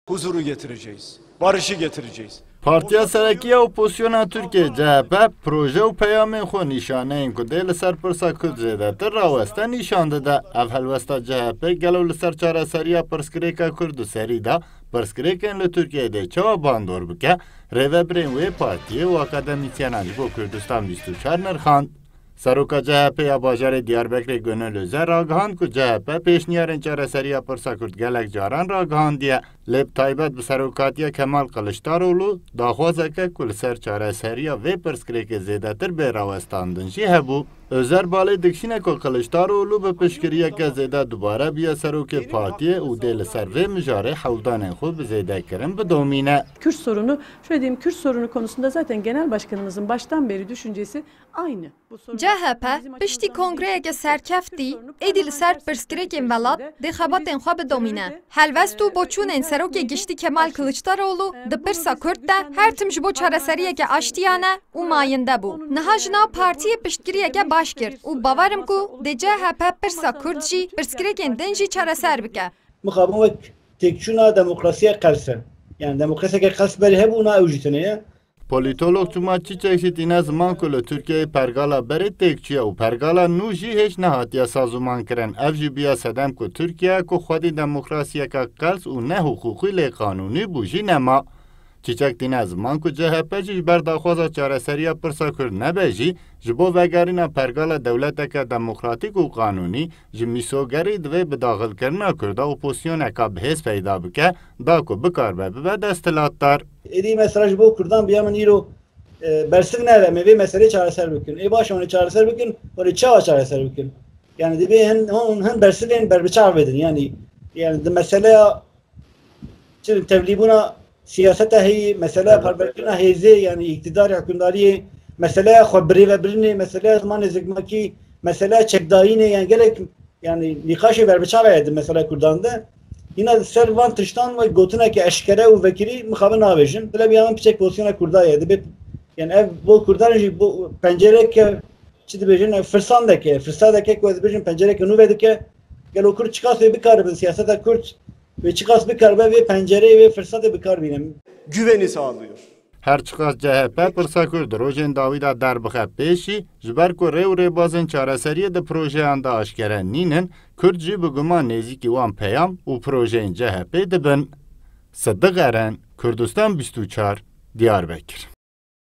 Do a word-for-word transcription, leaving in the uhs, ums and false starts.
Huzuru getireceğiz. Barışı getireceğiz. Partiya Serekî ya Opozisyona Tirkiyê, C H P, proje û peyamên xwe nîşaneyên ku dê li ser pirsa Kurd zêdetir raweste nîşan dide. Ev helwesta C H P gelo li ser çareseriya pirsgirêka Kurd di serî de pirsgirêkên li Tirkiyeyê dê çawa bandor bike, rêvebirên wê partiyê û akademîsyenan ji bo Kurdistan bîst û çar nirxand. Seroka C H P ya bajarê Diyarbekirê Gönül Özer ragihand ku C H P pêşniyarên çareseriya pirsa Kurd gelek caran ragihandiye, lê bi taybet bi serokatiya Kemal Kılıçdaroğlu daxwazeke ku li ser çareseriya vê pirsgirêkê zêdetir bê rawestandin jî hebû. Özer balê dikişîne ku Kılıçdaroğlu bi piştgiriyeke zêde dubare bûye serokê partiyê û dê li ser vê mijarê hewldanên xwe bi zêdekirin bidomîne. Kürt sorunu, şöyle diyeyim, Kürt sorunu konusunda zaten genel başkanımızın baştan beri düşüncesi aynı. C H P piştî kongreyeke serkeftî êdî li ser pirsgirêkên welat dê xebatên xwe bidomîne. Helwest û boçûnên serokê giştî Kemal Kılıçdaroğlu di pirsa Kurd de her tim ji bo çareseriyeke aştiyane û mayinde bû. Niha ji nav partiyê piştgiriyeke baş girt û bawer im ku dê C H P pirsa Kurd jî pirsgirêkên din jî çareser bike. Mixabin wek têkçûna demokrasiya qels e. Yani demokrasiyeke qels berê hebûna ew jî tune ye. Polîtolog Cuma Çiçek jî tîne ziman ku li Tirkiyeyê pergala berê têk çûye û pergala nû jî hêj nehatiye sazûman kirin. Ev jî bûye sedem ku Tirkiye ku xwedî demokrasiyeke qels û ne hiqûqî lê qanûnî bû jî nema. Çiçek tîne ziman ku C H P jî ji ber daxwaza çareseriya pirsa Kurd nebe jî, ji bo vegerîna pergala dewleteke demokratîk û qanûnî, ji mîsogerî divê bi daxilkirina Kurda opozisyoneka bihêz peyda bike, da ku bikaribe bibe desthilatdar. Êdî mesela ji bo Kurdan biya min îro, e, bersiv nebe, em ê vê meselê çareser bikin. Ê baş, hûn ê çareser bikin, hûn ê çawa çareser bikin? Yani divê hin, hûn hin bersivên berbiçav bidin. Yani, yani di meseleya çi tevlîbûna siyaseta heyî, meseleya parvekirina hêzê, yani îktidar, hukimdariyê, meseleya xwe birêvebirinê, meseleya zimanê zikmakî, meseleya çekdayînê, yani gelek, yani nîqaşê berbiçav heye di mesela Kurdan de. Hîna li ser van tiştan wek gotineke eşkere û vekirî mixabin nabêjin. Bila biya min piçek pozisyona Kurda ye. Dibe, yani ev bo Kurdan jî bo pencereke, çi dibêjin, ev firsandeke, firsadeke ku ez dibêjim pencereke nû vedike. Gelo Kurd çiqas wê bikaribin siyaseta Kurd wê çiqas bikaribe vê pencereyê, vê firsatê bikar bîne. Güveni sağlıyor. Her çiqas C H P pirsa Kurd di rojên dawî de derbixe pêşî, ji ber ku rê û rêbazên çareseriyê di projeyan de aşkere nînin, Kurd jî bi guman nêzîkî wan peyam û projeyên C H P dibin. Sidiq Eren, Kurdistan bîst û çar, Diyarbekir.